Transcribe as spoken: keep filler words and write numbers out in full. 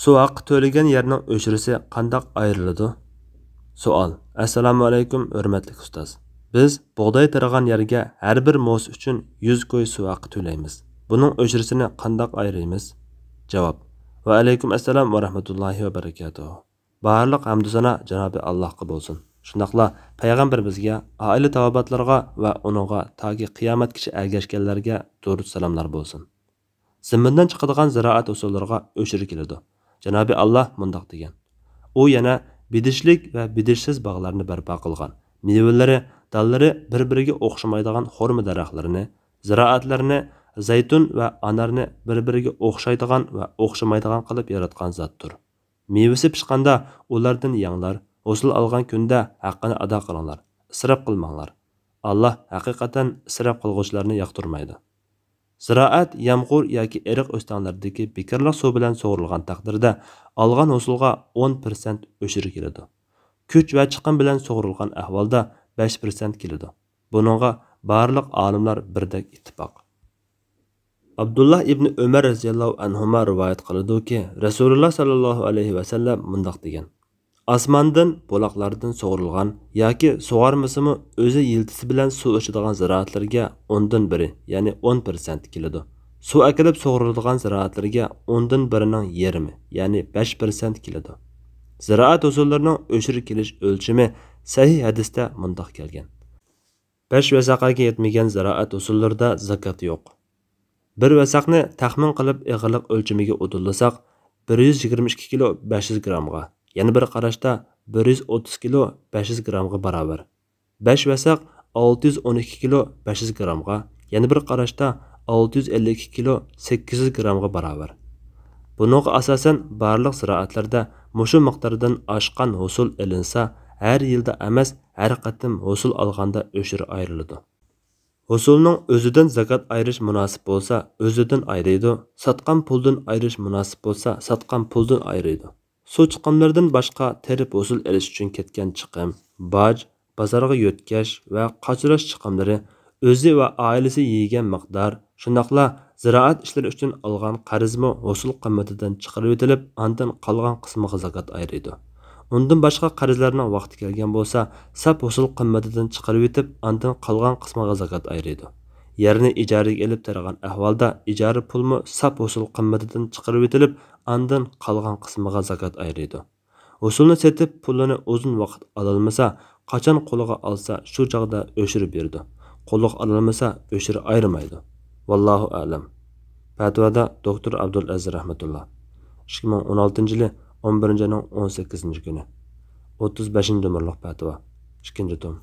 سۇ ھەققى تۆلىگەن يەرنىڭ ئۆشرىسى قانداق ئايرىلىدۇ؟ سوئال. ئەسسالامۇئەلەيكۇم، ھۆرمەتلىك ئۇستاز. بىز بۇغداي تېرىغان يەرگە ھەر بىر موس ئۈچۈن يۈز كوي سۇ ھەققى تۆلەيمىز. بۇنىڭ ئۆشرىسىنى قانداق ئايرىيمىز؟ جاۋاب. ۋەئەلەيكۇم ئەسسالام ۋە رەھمەتۇللاھى ۋە بەرىكاتۇھۇ. بارلىق ھەمدۇسانا جانابى ئاللاھقا بولسۇن. شۇنداقلا پەيغەمبىرىمىزگە، ئائىلە تاۋابىئاتلىرىغا ۋە ئۇنىڭغا تاكى قىيامەتكىچە ئەگەشكەنلەرگە دۇرۇت سالاملار بولسۇن. زېمىندىن چىقىدىغان زىرائەت ھوسۇللىرىغا ئۆشرە كېلىدۇ. جانابى ئاللا مۇنداق دېگەن: ئۇ يەنە بېدىشلىك ۋە بېدىشسىز باغلارنى بەرپا قىلغان، مېۋىلىرى، دانلىرى بىر-بىرىگە ئوخشىمايدىغان خورما دەرەخلىرىنى، زىرائەتلەرنى، زەيتۇن ۋە ئانارنى بىر-بىرىگە ئوخشايدىغان ۋە ئوخشىمايدىغان قىلىپ ياراتقان زاتتۇر. مېۋىسى پىشقاندا ئۇلاردىن يەڭلار، ھوسۇل ئالغان كۈندە ھەققىنى ئادا قىلىڭلار، ئىسراپ قىلماڭلار. ئاللا ھەقىقەتەن ئىسراپ قىلغۇچىلارنى ياقتۇرمايدۇ. زىرائەت يامغۇر ياكى ئېرىق ئۆستەڭلەردىكى بىكارلىق سۇ بىلەن سۇغۇرۇلغان تەقدىردە، ئالغان ھوسۇلغا ئون پىرسەنت ئۆشرە كېلىدۇ. كۈچ ۋە چىقىم بىلەن سۇغۇرۇلغان ئەھۋالدا بەش پىرسەنت كېلىدۇ. بۇنىڭغا بارلىق ئالىملار بىردەك ئىتتىپاق. ئابدۇللا ئىبنى ئۆمەر رەزىياللاھۇ ئەنھۇما رىۋايەت قىلىدۇكى، رەسۇلۇللا ساللاللاھۇ ئەلەيھى ۋەسەللەم مۇنداق دېگەن: ئاسماندىن، بۇلاقلاردىن سۇغۇرۇلغان ياكى سۇغارمىسىمۇ ئۆزى يىلتىسى بىلەن سۇ ئىچىدىغان زىرائەتلەرگە ئوندىن بىرى، يەنى ئون پىرسەنت كېلىدۇ. سۇ ئەكېلىپ سۇغۇرۇلىدىغان زىرائەتلەرگە ئوندىن بىرىنىڭ يېرىمى، يەنى بەش پىرسەنت كېلىدۇ. زىرائەت ھوسۇللىرىنىڭ ئۆشرە كېلىش ئۆلچىمى سەھىھ ھەدىستە مۇنداق كەلگەن: بەش ۋەسەقەگە يەتمىگەن زىرائەت ھوسۇللىرىدا زاكات يوق. بىر ۋەسەقنى تەخمىن قىلىپ ئېغىرلىق ئۆلچىمىگە ئۇدۇللىساق، بىر يۈز يىگىرمە ئىككى كىلو بەش يۈز گرامغا، يەنە بىر قاراشتا بىر يۈز ئوتتۇز كىلو بەش يۈز گرامغا باراۋەر. بەش ۋەسەق ئالتە يۈز ئون ئىككى كىلو بەش يۈز گرامغا، يەنە بىر قاراشتا ئالتە يۈز ئەللىك ئىككى كىلو سەككىز يۈز گرامغا باراۋەر. بۇنىڭغا ئاساسەن، بارلىق زىرائەتلەردە مۇشۇ مىقداردىن ئاشقان ھوسۇل ئېلىنسا، ھەر يىلدا ئەمەس، ھەر قېتىم ھوسۇل ئالغاندا ئۆشرە ئايرىلىدۇ. ھوسۇلنىڭ ئۆزىدىن زاكات ئايرىش مۇناسىپ بولسا، ئۆزىدىن ئايرىيدۇ، ساتقان پۇلدىن ئايرىش مۇناسىپ بولسا، ساتقان پۇلدىن ئايرىيدۇ. سۇ چىقىملىرىدىن باشقا تېرىپ ھوسۇل ئېلىش ئۈچۈن كەتكەن چىقىم، باج، بازارغا يۆتكەش ۋە قاچۇرۇش چىقىملىرى، ئۆزى ۋە ئائىلىسى يېگەن مىقدار، شۇنداقلا زىرائەت ئىشلىرى ئۈچۈن ئالغان قەرزمۇ ھوسۇل قىممىتىدىن چىقىرىۋېتىلىپ، ئاندىن قالغان قىسمىغا زاكات ئايرىيدۇ. ئۇندىن باشقا قەرزلەرنىڭ ۋاقتى كەلگەن بولسا، ساپ ھوسۇل قىممىتىدىن چىقىرىۋېتىپ، ئاندىن قالغان قىسمىغا زاكات ئايرىيدۇ. يەرنى ئىجارىگە ئېلىپ تېرىغان ئەھۋالدا، ئىجارە پۇلمۇ ساپ ھوسۇل قىممىتىدىن چىقىرىۋېتىلىپ، ئاندىن قالغان قىسمىغا زاكات ئايرىيدۇ. ھوسۇلنى سېتىپ، پۇلىنى ئۇزۇن ۋاقىت ئالالمىسا، قاچان قولىغا ئالسا، شۇ چاغدا ئۆشرە بېرىدۇ. قولىغا ئالالمىسا، ئۆشرە ئايرىمايدۇ. ۋاللاھۇ ئەلەم. پەتىۋادا دوكتور ئابدۇلئەزىز رەھمەتۇللا. ئىككى مىڭ ئون ئالتىنچى يىلى ئون بىرىنچى ئاينىڭ ئون سەككىزىنچى كۈنى. ئوتتۇز بەشىنچى نومۇرلۇق پەتىۋا. ئىككىنچى توم.